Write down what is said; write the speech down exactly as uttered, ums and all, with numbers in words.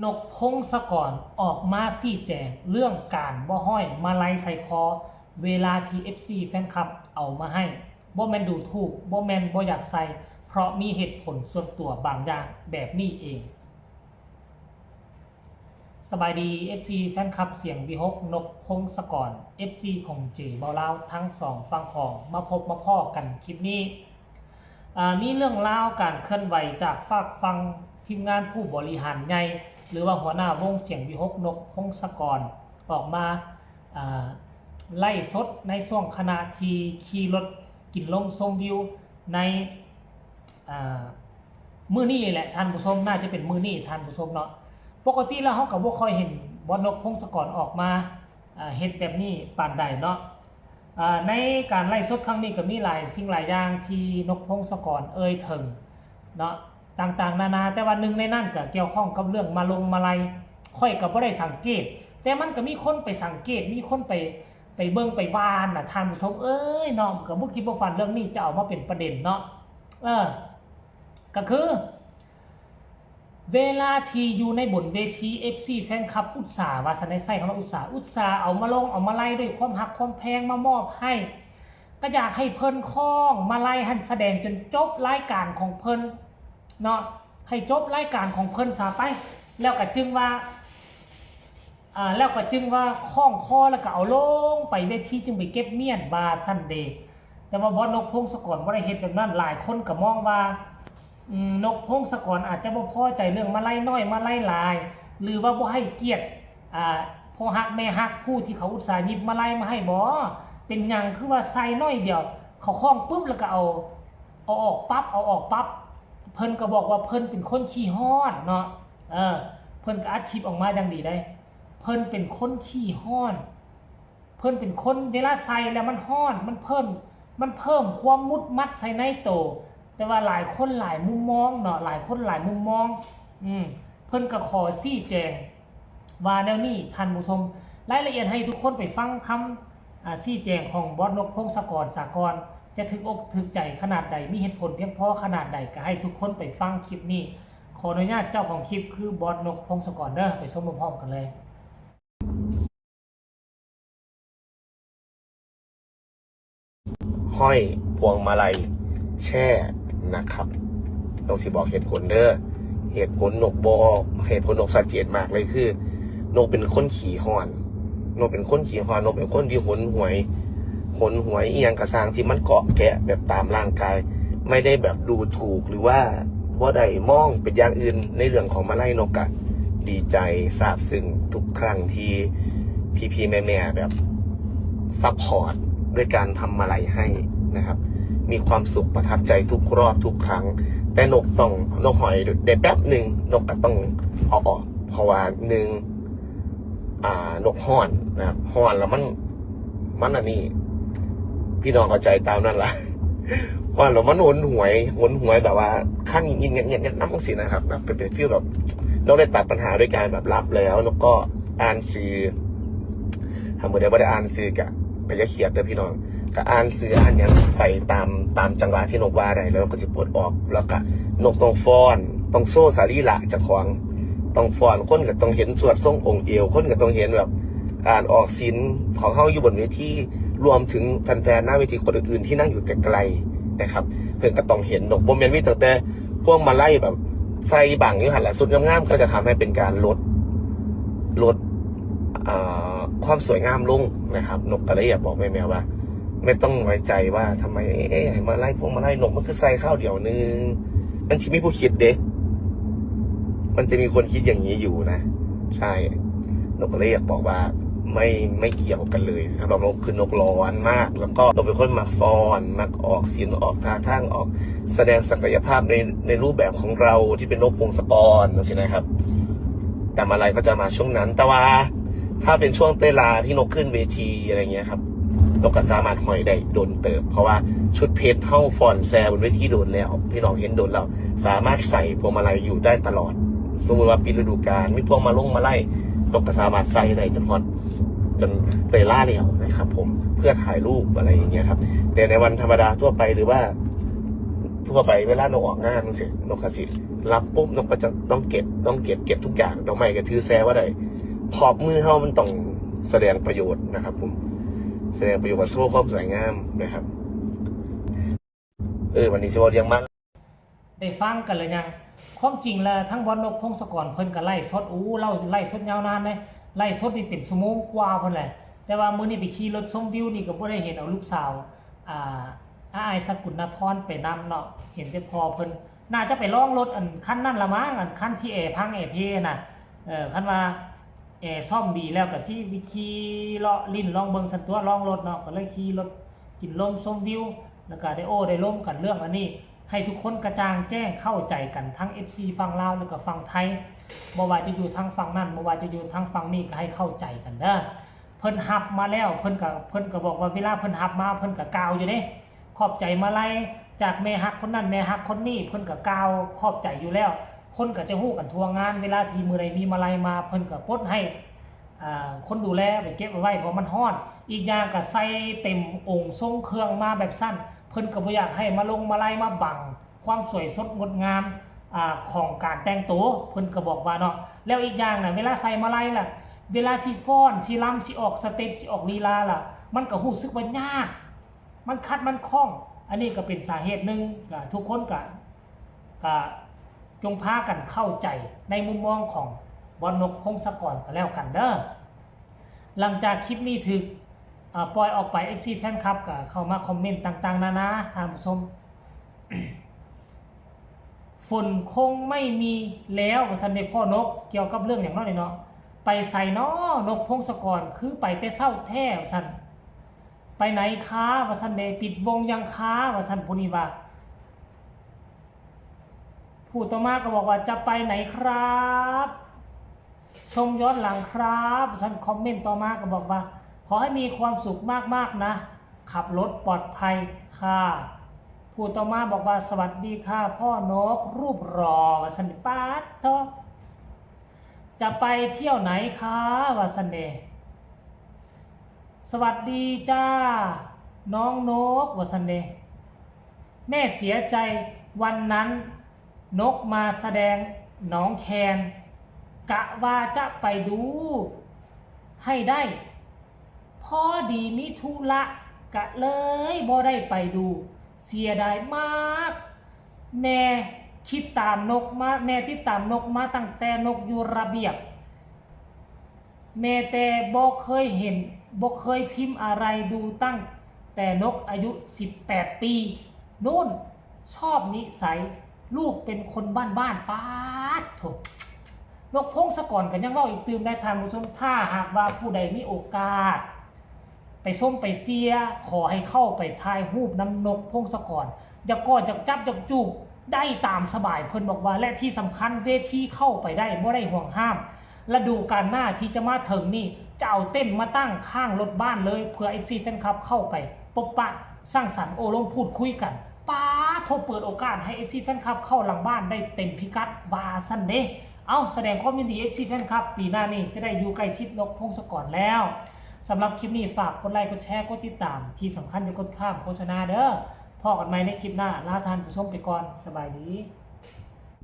นกพงศกรออกมาชี้แจงเรื่องการบ่ห้อยมาลัยใส่คอ เวลาที่ เอฟซี แฟนคลับเอามาให้ บ่แม่นดูถูก บ่แม่นบ่อยากใส่ เพราะมีเหตุผลส่วนตัวบางอย่างแบบนี้เอง สบายดี เอฟซี แฟนคลับเสียงวิหก นกพงศกร เอฟซี ของเจเบาลาวทั้งสองฝั่งของ มาพบมาพ้อกันคลิปนี้ อ่า มีเรื่องราวการเคลื่อนไหวจากฝากฝั่งทีมงานผู้บริหารใหญ่หรือว่าหัวหน้าวงเสียงวิหก นกพงศกรออกมา อ่า ไลฟ์สดในช่วงขณะที่ขี่รถกินลมชมวิวใน อ่า มื้อนี้แหละท่านผู้ชม น่าจะเป็นมื้อนี้ท่านผู้ชมเนาะ ปกติแล้วเราก็บ่ค่อยเห็นบอสนกพงศกรออกมา อ่า เฮ็ดแบบนี้ปานใดเนาะ อ่า ในการไลฟ์สดครั้งนี้ก็มีหลายสิ่งหลายอย่างที่นกพงศกรเอ่ยถึงเนาะ ต่างๆนานา แต่ว่าหนึ่งในนั้นก็เกี่ยวข้องกับเรื่องมาลงมาลัย ข้อยก็บ่ได้สังเกต แต่มันก็มีคนไปสังเกต มีคนไป ไปเบิ่งไปว่าน่ะ ท่านผู้ชมเอ้ยเนาะ ก็บ่คิดบ่ฝันเรื่องนี้จะเอามาเป็นประเด็นเนาะ เออ ก็คือ เวลาที่อยู่ในบนเวที เอฟซี แฟนคลับอุตส่าห์ ว่าซั่นได้ใช้คำว่าอุตส่าห์ อุตส่าห์เอามาลงเอามาลัยด้วยความฮักความแพงมามอบให้ ก็อยากให้เพิ่นคล้องมาลัยหั่นแสดงจนจบรายการของเพิ่นเนาะ ให้จบรายการของเพิ่นซะไป แล้วก็จึงว่า อ่า แล้วก็จึงว่าคล้องคอแล้วก็เอาลงไปเวทีจึงไปเก็บเมี้ยนว่าซั่นเด้ แต่ว่าบอสนกพงศกรบ่ได้เฮ็ดแบบนั้น หลายคนก็มองว่า อืม นกพงศกรอาจจะบ่พอใจเรื่องมาลัยน้อยมาลัยหลาย หรือว่าบ่ให้เกียรติ อ่า พ่อฮักแม่ฮักผู้ที่เขาอุตส่าห์หยิบมาลัยมาให้บ่ เป็นหยังคือว่าใส่น้อยเดียว เขาคล้องปุ๊บแล้วก็เอา เอาออกปั๊บ เอาออกปั๊บ เพิ่นก็บอกว่าเพิ่นเป็นคนขี้ฮ้อนเนาะ เออ เพิ่นก็อัดคลิปออกมาอย่างดีเลย เพิ่นเป็นคนขี้ฮ้อน เพิ่นเป็นคนเวลาใส่แล้วมันฮ้อน มันเพิ่ม มันเพิ่มความมุดมัดใส่ในโต แต่ว่าหลายคนหลายมุมมองเนาะ หลายคนหลายมุมมอง อืม เพิ่นก็ขอชี้แจงว่าแนวนี้ท่านผู้ชม รายละเอียดให้ทุกคนไปฟังคำ อ่า ชี้แจงของบอสนกพงศกรสากร จะถึกอกถึกใจขนาดใด มีเหตุผลเพียงพอขนาดใด ก็ให้ทุกคนไปฟังคลิปนี้ ขออนุญาตเจ้าของคลิปคือบอสนกพงศกรเด้อ ไปชมพร้อมๆกันเลย ห้อยพวงมาลัยแช่นะครับ นกสิบอกเหตุผลเด้อ เหตุผลนกบอก เหตุผลนกชัดเจนมากเลยคือ นกเป็นคนขี้ฮ้อน นกเป็นคนขี้ฮ้อน นกเป็นคนที่หนหวย หนหวยอีหยังกะซ่างที่มันเกาะแกะแบบตามร่างกาย ไม่ได้แบบดูถูกหรือว่าบ่ได้มองเป็นอย่างอื่นในเรื่องของมาลัย นกกะดีใจซาบซึ้งทุกครั้งที่พี่ๆแม่ๆแบบซัพพอร์ตด้วยการทำมาลัยให้นะครับ มีความสุขประทับใจทุกรอบทุกครั้ง แต่นกต้อง นกห้อยได้แป๊บหนึ่ง นกก็ต้องเอาออก เพราะว่าหนึ่ง อ่า นกฮ้อนนะครับ ฮ้อนแล้วมัน มันอันนี้ พี่น้องเข้าใจตามนั่นละ ฮ้อนแล้วมันหนหวย หนหวยแบบว่าคันเงียดเงียดเงียดเงียดน้ำสินะครับ แบบเป็นเป็นฟีลแบบ นกได้ตัดปัญหาด้วยการแบบรับแล้ว นกก็อ่านชื่อ ถ้ามื้อใดบ่ได้อ่านชื่อกะ กะอย่าเครียดเด้อพี่น้อง ก็อ่านชื่ออ่านหยังไปตาม ตามจังหวะที่นกว่าได้ แล้วนกก็สิปลดออก แล้วก็นกต้องฟ้อน ต้องโชว์สรีระเจ้าของ ต้องฟ้อน คนก็ต้องเห็นสวดทรงองค์เอว คนก็ต้องเห็นแบบการออกศีลของเฮาอยู่บนเวที รวมถึงแฟนๆหน้าเวทีคนอื่นๆที่นั่งอยู่ไกลๆนะครับ เพิ่นก็ต้องเห็น นกบ่แม่นมีตั้งแต่พวงมาลัยแบบใส่บังอยู่หั่นล่ะ ชุดงามๆ ก็จะทำให้เป็นการลด ลด อ่า ความสวยงามลงนะครับ นกก็เลยอยากบอกแม่ๆว่า ไม่ต้องน้อยใจว่าทำไม เอ๊ะ มาลัยพวงมาลัยนกมันคือใส่ข้าวเดียวนึง มันสิมีผู้คิดเด้ มันจะมีคนคิดอย่างนี้อยู่นะ ใช่ นกก็เลยอยากบอกว่าไม่ ไม่เกี่ยวกันเลย สำหรับนกคือนกร้อนมาก แล้วก็นกเป็นคนมักฟ้อน มักออกศีล ออกท่าทาง ออกแสดงศักยภาพใน ในรูปแบบของเราที่เป็นนกพงศกรนะสินะครับ แต่มาลัยก็จะมาช่วงนั้น แต่ว่าถ้าเป็นช่วงเตยลาที่นกขึ้นเวทีอะไรเงี้ยครับ นกก็สามารถห้อยได้โดนเติบ เพราะว่าชุดเพชรเฮาฟ้อนแซ่บนเวทีโดนแล้ว พี่น้องเห็นโดนแล้ว สามารถใส่พวงมาลัยอยู่ได้ตลอด สมมุติว่าปิดฤดูกาล มีพวงมาลงมาลัย นกก็สามารถใส่ได้จนฮอด จนเตยลาแล้วนะครับผม เพื่อถ่ายรูปอะไรอย่างเงี้ยครับ แต่ในวันธรรมดาทั่วไปหรือว่า ทั่วไปเวลานกออกงานจั่งซี้ นกก็สิ รับปุ๊บนกก็จะต้องเก็บต้องเก็บเก็บทุกอย่างดอกไม้ก็ถือแซ่ว่าได้พอบมือเฮามันต้องแสดงประโยชน์นะครับผมแสดงประโยชน์กับโชว์ความสวยงามนะครับเออวันนี้สิว่าเรียงมา ได้ฟังกันเลยยังความจริงแล้วทั้งบอสนกพงศกรเพิ่นก็ไลฟ์สดอู้เล่าไลฟ์สดยาวนานเลยไลฟ์สดนี่เป็นชั่วโมงกว่าเพิ่นแหละแต่ว่ามื้อนี้ไปขี่รถชมวิวนี่ก็บ่ได้เห็นเอาลูกสาวอ่าอ้ายสกุลนพรไปนำเนาะเห็นแต่พ่อเพิ่นน่าจะไปลองรถอันคันนั้นละมั้งอันคันที่แอร์พังแอร์เพน่ะเออคันว่าแอร์ซ่อมดีแล้วก็สิไปขี่เลาะลิ้นลองเบิ่งซั่นตั๊วลองรถเนาะก็เลยขี่รถกินลมชมวิวแล้วก็ได้โอ้ได้ลมกันเรื่องอันนี้ ให้ทุกคนกระจ่างแจ้งเข้าใจกันทั้ง เอฟซี ฝั่งลาวแล้วก็ฝั่งไทยบ่ว่าจะอยู่ทางฝั่งนั้นบ่ว่าจะอยู่ทางฝั่งนี้ก็ให้เข้าใจกันเด้อเพิ่นฮับมาแล้วเพิ่นก็เพิ่นก็บอกว่าเวลาเพิ่นฮับมาเพิ่นก็กล่าวอยู่เด้ขอบใจมาลัยจากแม่ฮักคนนั้นแม่ฮักคนนี้เพิ่นก็กล่าวขอบใจอยู่แล้ว คนก็จะฮู้กันทั่วงานเวลาที่มื้อใดมีมาลัยมาเพิ่นก็ปลดให้อ่าคนดูแลไปเก็บไว้เพราะมันฮ้อนอีกอย่างก็ใส่เต็มองค์ทรงเครื่องมาแบบซั่นเพิ่นก็บ่อยากให้มาลงมาลัยมาบัง ความสวยสดงดงามอ่าของการแต่งตัวเพิ่นก็บอกว่าเนาะแล้วอีกอย่างนะเวลาใส่มาลัยล่ะ เวลาสิฟ้อนสิลำสิออกสเต็ปสิออกลีลาล่ะ มันก็รู้สึกว่ายาก มันขัดมันข้อง อันนี้ก็เป็นสาเหตุหนึ่งก็ทุกคนก็ก็จงพากันเข้าใจในมุมมองของบอสนกพงศกรก็แล้วกันเด้อหลังจากคลิปนี้ถูกอ่าปล่อยออกไป เอฟซี แฟนคลับก็เข้ามาคอมเมนต์ต่างๆนานาท่านผู้ชม ฝนคงไม่มีแล้วว่าซั่นเด้พ่อนกเกี่ยวกับเรื่องหยังเนาะนี่เนาะไปไสน้อนกพงศกรคือไปแต่เช้าแท้ว่าซั่นไปไหนคะว่าซั่นเด้ปิดวงยังคะว่าซั่นผู้นี้ว่าผู้ต่อมาก็บอกว่าจะไปไหนครับชมย้อนหลังครับว่าซั่นคอมเมนต์ต่อมาก็บอกว่าขอให้มีความสุขมากๆนะขับรถปลอดภัยค่ะ ผู้ต่อมาบอกว่าสวัสดีค่ะพ่อนกรูปหล่อว่าซั่นปาดโทจะไปเที่ยวไหนคะว่าซั่นเด้สวัสดีจ้าน้องนกว่าซั่นเด้แม่เสียใจวันนั้นนกมาแสดงหนองแคนกะว่าจะไปดูให้ได้ พอดีมีธุระกะเลยบ่ได้ไปดู เสียดายมาก แม่คิดตามนกมาแม่ติดตามนกมาตั้งแต่นกอยู่ระเบียบ แม่แต่บ่เคยเห็นบ่เคยพิมพ์อะไรดูตั้งแต่นกอายุสิบแปดปีนู่นชอบนิสัยลูกเป็นคนบ้านๆ ป๊าดโถ นกพงศกรก็ยังเว้าอีกตื่มได้ท่านผู้ชมถ้าหากว่าผู้ใดมีโอกาส ไปส้มไปเสียขอให้เข้าไปถ่ายรูปนำนกพงศกรอยากกอดอยากจับอยากจูบได้ตามสบายเพิ่นบอกว่าและที่สำคัญเวทีเข้าไปได้บ่ได้ห่วงห้ามฤดูกาลหน้าที่จะมาถึงนี่จะเอาเต็นท์มาตั้งข้างรถบ้านเลยเพื่อ เอฟซี แฟนคลับเข้าไปปบปะสร้างสรรค์โอ้ลมพูดคุยกันป้าโทรเปิดโอกาสให้ เอฟซี แฟนคลับเข้าหลังบ้านได้เต็มพิกัดว่าซั่นเด้ เอาแสดงความยินดี เอฟซี แฟนคลับปีหน้านี้จะได้อยู่ใกล้ชิดนกพงศกรแล้วสำหรับคลิปนี้ฝากกดไลค์กดแชร์กดติดตามที่สำคัญจะกดข้ามโฆษณาเด้อพอกันใหม่ในคลิปหน้าลาท่านผู้ชมไปก่อนสบายดี